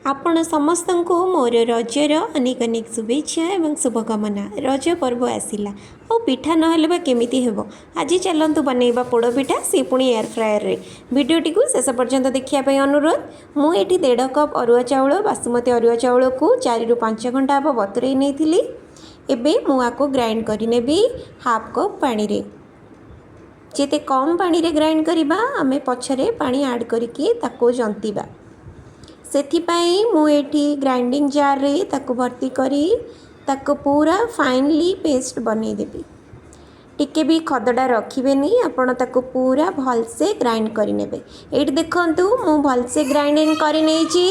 ଆପଣ ସମସ୍ତଙ୍କୁ ମୋର ରଜର ଅନେକ ଅନେକ ଶୁଭେଚ୍ଛା ଏବଂ ଶୁଭକାମନା। ରଜ ପର୍ବ ଆସିଲା ଆଉ ପିଠା ନହେଲେ ବା କେମିତି ହେବ? ଆଜି ଚାଲନ୍ତୁ ବନେଇବା ପୋଡ଼ ପିଠା, ସେ ପୁଣି ଏୟାର ଫ୍ରାୟରରେ। ଭିଡ଼ିଓଟିକୁ ଶେଷ ପର୍ଯ୍ୟନ୍ତ ଦେଖିବା ପାଇଁ ଅନୁରୋଧ। ମୁଁ ଏଠି 1.5 କପ୍ ଅରୁଆ ଚାଉଳ, ବାସୁମତୀ ଅରୁଆ ଚାଉଳକୁ 4ରୁ 5 ଘଣ୍ଟା ହେବ ବତୁରେଇ ନେଇଥିଲି। ଏବେ ମୁଁ ଆକୁ ଗ୍ରାଇଣ୍ଡ କରିନେବି ହାଫ୍ କପ୍ ପାଣିରେ। ଯେତେ କମ୍ ପାଣିରେ ଗ୍ରାଇଣ୍ଡ କରିବା, ଆମେ ପଛରେ ପାଣି ଆଡ଼୍ କରିକି ତାକୁ ଜନ୍ତିବା। ସେଥିପାଇଁ ମୁଁ ଏଠି ଗ୍ରାଇଣ୍ଡିଙ୍ଗ ଜାର୍ରେ ତାକୁ ଭର୍ତ୍ତି କରି ତାକୁ ପୁରା ଫାଇନଲି ପେଷ୍ଟ ବନେଇଦେବି। ଟିକେ ବି ଖଦଡ଼ା ରଖିବେନି ଆପଣ, ତାକୁ ପୁରା ଭଲସେ ଗ୍ରାଇଣ୍ଡ କରିନେବେ। ଏଇଠି ଦେଖନ୍ତୁ, ମୁଁ ଭଲସେ ଗ୍ରାଇଣ୍ଡିଙ୍ଗ କରିନେଇଛି।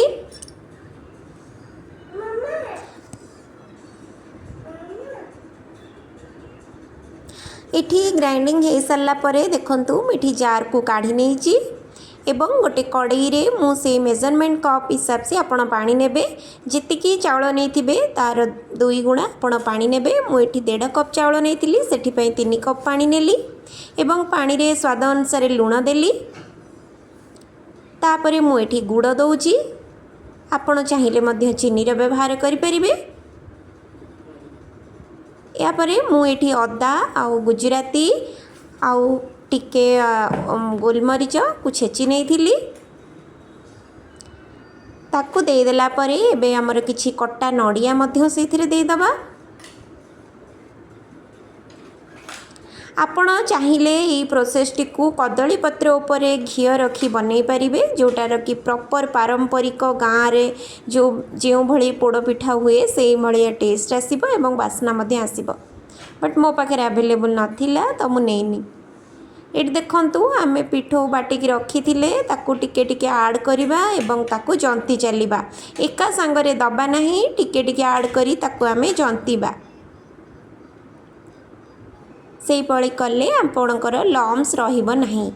ଏଠି ଗ୍ରାଇଣ୍ଡିଙ୍ଗ ହେଇସାରିଲା ପରେ ଦେଖନ୍ତୁ, ମୁଁ ଏଠି ଜାର୍କୁ କାଢ଼ି ନେଇଛି ଏବଂ ଗୋଟେ କଡ଼େଇରେ ମୁଁ ସେଇ ମେଜରମେଣ୍ଟ କପ୍ ହିସାବରେ ଆପଣ ପାଣି ନେବେ। ଯେତିକି ଚାଉଳ ନେଇଥିବେ, ତା'ର 2 ଗୁଣା ଆପଣ ପାଣି ନେବେ। ମୁଁ ଏଠି 1.5 କପ୍ ଚାଉଳ ନେଇଥିଲି, ସେଥିପାଇଁ 3 କପ୍ ପାଣି ନେଲି ଏବଂ ପାଣିରେ ସ୍ୱାଦ ଅନୁସାରେ ଲୁଣ ଦେଲି। ତାପରେ ମୁଁ ଏଠି ଗୁଡ଼ ଦେଉଛି। ଆପଣ ଚାହିଁଲେ ମଧ୍ୟ ଚିନିର ବ୍ୟବହାର କରିପାରିବେ। ଏହାପରେ ମୁଁ ଏଠି ଅଦା ଆଉ ଗୁଜୁରାତି ଆଉ ଟିକେ ଗୋଲମରିଚକୁ ଛେଚି ନେଇଥିଲି, ତାକୁ ଦେଇଦେଲା ପରେ ଏବେ ଆମର କିଛି କଟା ନଡ଼ିଆ ମଧ୍ୟ ସେଇଥିରେ ଦେଇଦେବା। ଆପଣ ଚାହିଁଲେ ଏଇ ପ୍ରୋସେସଟିକୁ କଦଳୀ ପତ୍ର ଉପରେ ଘିଅ ରଖି ବନେଇ ପାରିବେ, ଯେଉଁଟାର କି ପ୍ରପର୍ ପାରମ୍ପରିକ ଗାଁରେ ଯେଉଁଭଳି ପୋଡ଼ ପିଠା ହୁଏ, ସେଇଭଳିଆ ଟେଷ୍ଟ ଆସିବ ଏବଂ ବାସ୍ନା ମଧ୍ୟ ଆସିବ। ବଟ୍ ମୋ ପାଖରେ ଆଭେଲେବୁଲ୍ ନଥିଲା, ତ ମୁଁ ନେଇନି। ଏଇଠି ଦେଖନ୍ତୁ, ଆମେ ପିଠଉ ବାଟିକି ରଖିଥିଲେ, ତାକୁ ଟିକେ ଟିକେ ଆଡ଼୍ କରିବା ଏବଂ ତାକୁ ଜନ୍ତି ଚାଲିବା। ଏକା ସାଙ୍ଗରେ ଦେବା ନାହିଁ, ଟିକେ ଟିକେ ଆଡ଼୍ କରି ତାକୁ ଆମେ ଜନ୍ତିବା। ସେଇଭଳି କଲେ ଆପଣଙ୍କର ଲମ୍ସ ରହିବ ନାହିଁ।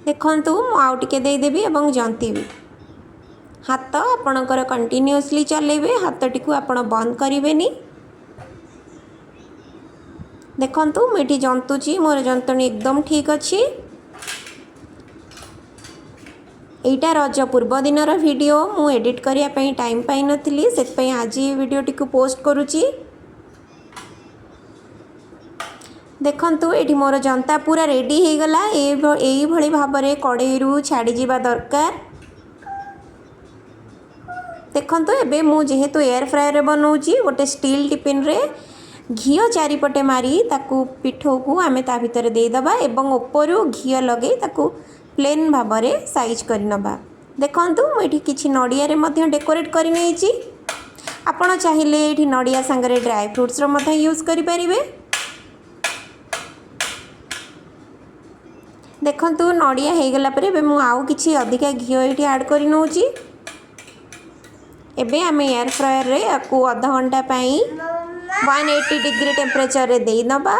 ଦେଖନ୍ତୁ, ମୁଁ ଆଉ ଟିକେ ଦେଇଦେବି ଏବଂ ଜନ୍ତିବି। ହାତ ଆପଣଙ୍କର କଣ୍ଟିନ୍ୟୁଅସଲି ଚଲେଇବେ, ହାତଟିକୁ ଆପଣ ବନ୍ଦ କରିବେନି। ଦେଖନ୍ତୁ, ମୁଁ ଏଠି ଜନ୍ତୁଛି, ମୋର ଯନ୍ତଣୀ ଏକଦମ ଠିକ୍ ଅଛି। ଏଇଟା ରଜ ପୂର୍ବ ଦିନର ଭିଡ଼ିଓ। ମୁଁ ଏଡ଼ିଟ୍ କରିବା ପାଇଁ ଟାଇମ୍ ପାଇନଥିଲି, ସେଥିପାଇଁ ଆଜି ଏ ଭିଡ଼ିଓଟିକୁ ପୋଷ୍ଟ କରୁଛି। ଦେଖନ୍ତୁ, ଏଠି ମୋର ଜନ୍ତା ପୁରା ରେଡ଼ି ହେଇଗଲା। ଏଇଭଳି ଭାବରେ କଡ଼େଇରୁ ଛାଡ଼ିଯିବା ଦରକାର। ଦେଖନ୍ତୁ, ଏବେ ମୁଁ ଯେହେତୁ ଏୟାର ଫ୍ରାୟରରେ ବନାଉଛି, ଗୋଟେ ଷ୍ଟିଲ୍ ଟିଫିନରେ ଘିଅ ଚାରିପଟେ ମାରି ତାକୁ ପିଠଉକୁ ଆମେ ତା ଭିତରେ ଦେଇଦେବା ଏବଂ ଉପରୁ ଘିଅ ଲଗାଇ ତାକୁ ପ୍ଲେନ୍ ଭାବରେ ସାଇଜ୍ କରିନେବା। ଦେଖନ୍ତୁ, ମୁଁ ଏଠି କିଛି ନଡ଼ିଆରେ ମଧ୍ୟ ଡେକୋରେଟ୍ କରିନେଇଛି। ଆପଣ ଚାହିଁଲେ ଏଇଠି ନଡ଼ିଆ ସାଙ୍ଗରେ ଡ୍ରାଏ ଫ୍ରୁଟ୍ସର ମଧ୍ୟ ୟୁଜ୍ କରିପାରିବେ। ଦେଖନ୍ତୁ, ନଡ଼ିଆ ହେଇଗଲା ପରେ ଏବେ ମୁଁ ଆଉ କିଛି ଅଧିକା ଘିଅ ଏଇଠି ଆଡ଼୍ କରି ନେଉଛି। ଏବେ ଆମେ ଏୟାର ଫ୍ରାୟରରେ ୟାକୁ ଅଧଘଣ୍ଟା ପାଇଁ 180 ଡିଗ୍ରୀ ଟେମ୍ପରେଚରରେ ଦେଇଦେବା।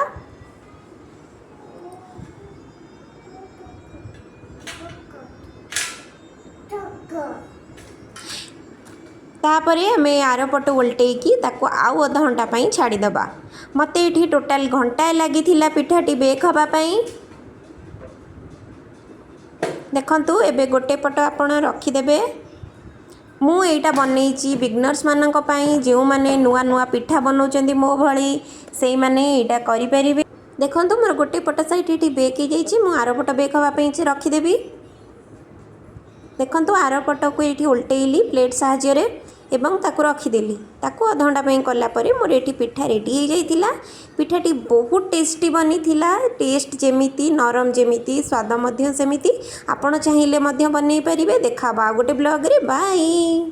ତାପରେ ଆମେ ଆର ପଟ ଓଲଟେଇକି ତାକୁ ଆଉ ଅଧଘଣ୍ଟା ପାଇଁ ଛାଡ଼ିଦେବା। ମୋତେ ଏଠି ଟୋଟାଲ୍ ଘଣ୍ଟାଏ ଲାଗିଥିଲା ପିଠାଟି ବେକ୍ ହେବା ପାଇଁ। ଦେଖନ୍ତୁ, ଏବେ ଗୋଟେ ପଟ ଆପଣ ରଖିଦେବେ। ମୁଁ ଏଇଟା ବନେଇଛି ବିଗନର୍ସମାନଙ୍କ ପାଇଁ। ଯେଉଁମାନେ ନୂଆ ନୂଆ ପିଠା ବନାଉଛନ୍ତି ମୋ ଭଳି, ସେଇମାନେ ଏଇଟା କରିପାରିବେ। ଦେଖନ୍ତୁ, ମୋର ଗୋଟେ ପଟ ସାଇଡ଼୍ ଏଠି ବେକ୍ ହେଇଯାଇଛି। ମୁଁ ଆର ପଟ ବେକ୍ ହେବା ପାଇଁ ରଖିଦେବି। ଦେଖନ୍ତୁ, ଆର ପଟକୁ ଏଇଠି ଓଲଟେଇଲି ପ୍ଲେଟ୍ ସାହାଯ୍ୟରେ ଏବଂ ତାକୁ ରଖିଦେଲି। ତାକୁ ଅଧଘଣ୍ଟା ପାଇଁ କଲା ପରେ ମୋର ଏଠି ପିଠା ରେଡ଼ି ହେଇଯାଇଥିଲା। ପିଠାଟି ବହୁତ ଟେଷ୍ଟି ବନିଥିଲା। ଟେଷ୍ଟ ଯେମିତି, ନରମ ଯେମିତି, ସ୍ୱାଦ ମଧ୍ୟ ସେମିତି। ଆପଣ ଚାହିଁଲେ ମଧ୍ୟ ବନେଇ ପାରିବେ। ଦେଖା ହେବ ଆଉ ଗୋଟେ ବ୍ଲଗ୍ରେ। ବାଇ।